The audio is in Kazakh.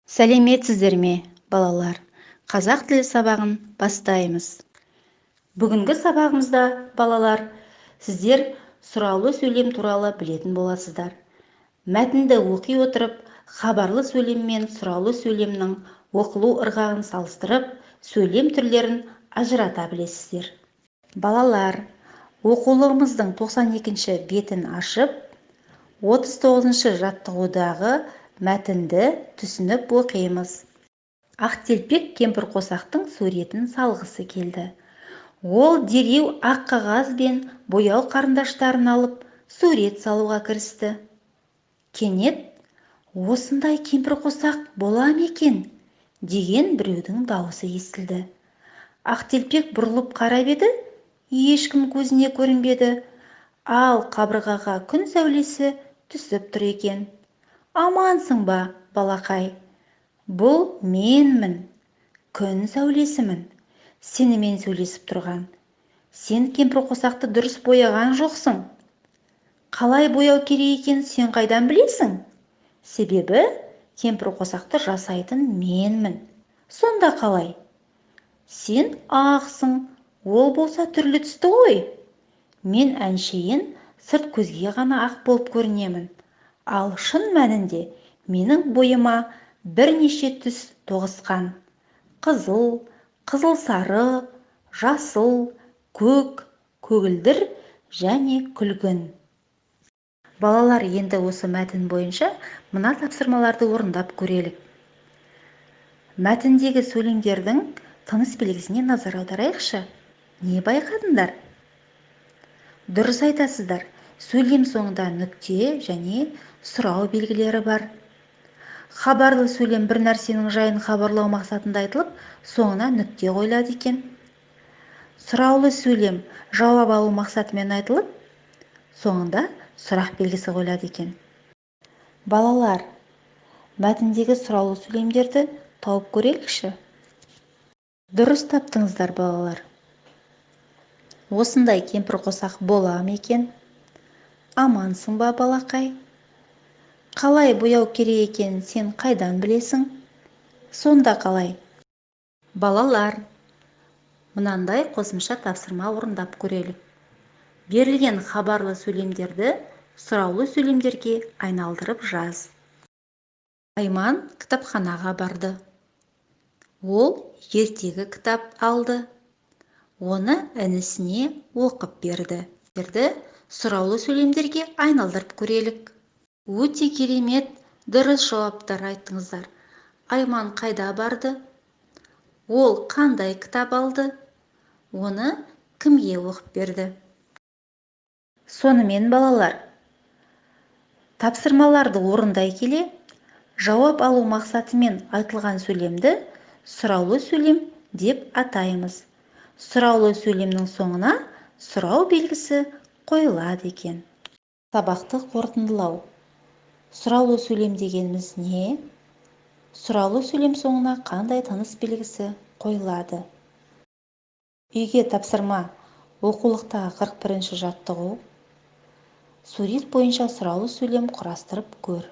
Сәлеметсіздер ме, балалар? Қазақ тілі сабағын бастаймыз. Бүгінгі сабағымызда, балалар, сіздер сұраулы сөйлем туралы білетін боласыздар. Мәтінді оқи отырып, хабарлы сөйлем мен сұраулы сөйлемнің оқылу ырғағын салыстырып, сөйлем түрлерін ажырата білесіздер. Балалар, оқулығымыздың 92-ші бетін ашып, 39-шы жаттығудағы мәтінді түсініп оқимыз. Ақтелпек кемпірқосақтың суретін салғысы келді. Ол дереу ақ қағаз бен бояу қарындаштарын алып, сурет салуға кірісті. Кенет, осындай кемпірқосақ бола ма екен, деген біреудің даусы естілді. Ақтелпек бұрылып қарап еді, ешкім көзіне көрінбеді. Ал қабырғаға күн сәулесі түсіп тұр екен. Амансың ба, балақай? Бұл менмін, күн сәулесімін, сенімен сөйлесіп тұрған. Сен кемпірқосақты дұрыс бояған жоқсың. Қалай бояу керек екенін сен қайдан білесің? Себебі кемпірқосақты жасайтын менмін. Сонда қалай? Сен ақсың, ол болса түрлі түсті ғой. Мен әншейін сырт көзге ғана ақ болып көрінемін. Ал шын мәнінде менің бойыма бірнеше түс тоғысқан. Қызыл, қызыл-сары, жасыл, көк, көгілдір және күлгін. Балалар, енді осы мәтін бойынша мына тапсырмаларды орындап көрелік. Мәтіндегі сөйлемдердің тыныс белгісіне назар аударайықшы. Не байқадыңдар? Дұрыс айтасыздар. Сөйлем соңында нүкте және сұрау белгілері бар. Хабарлы сөйлем бір нәрсенің жайын хабарлау мақсатында айтылып, соңына нүкте қойылады екен. Сұраулы сөйлем жауап алу мақсатымен айтылып, соңында сұрақ белгісі қойылады екен. Балалар, мәтіндегі сұраулы сөйлемдерді тауып көрелікші. Дұрыс таптыңыздар, балалар. Осындай кемпірқосақ бола ма екен? Амансың ба, балақай? Қалай бояу керек екенін сен қайдан білесің? Сонда қалай? Балалар, мынандай қосымша тапсырма орындап көрелік. Берілген хабарлы сөйлемдерді сұраулы сөйлемдерге айналдырып жаз. Айман кітапханаға барды. Ол ертегі кітап алды. Оны інісіне оқып берді. Сұраулы сөйлемдерге айналдырып көрелік. Өте керемет, дұрыс жауаптар айттыңыздар. Айман қайда барды? Ол қандай кітап алды? Оны кімге оқып берді? Сонымен, балалар, тапсырмаларды орындай келе, жауап алу мақсатымен айтылған сөйлемді сұраулы сөйлем деп атаймыз. Сұраулы сөйлемнің соңына сұрау белгісі қойылады екен. Сабақты қорытындылау. Сұраулы сөйлем дегеніміз не? Сұраулы сөйлем соңына қандай тыныс белгісі қойылады? Үйге тапсырма. Оқулықтағы 41-ші жаттығу. Сурет бойынша сұраулы сөйлем құрастырып көр.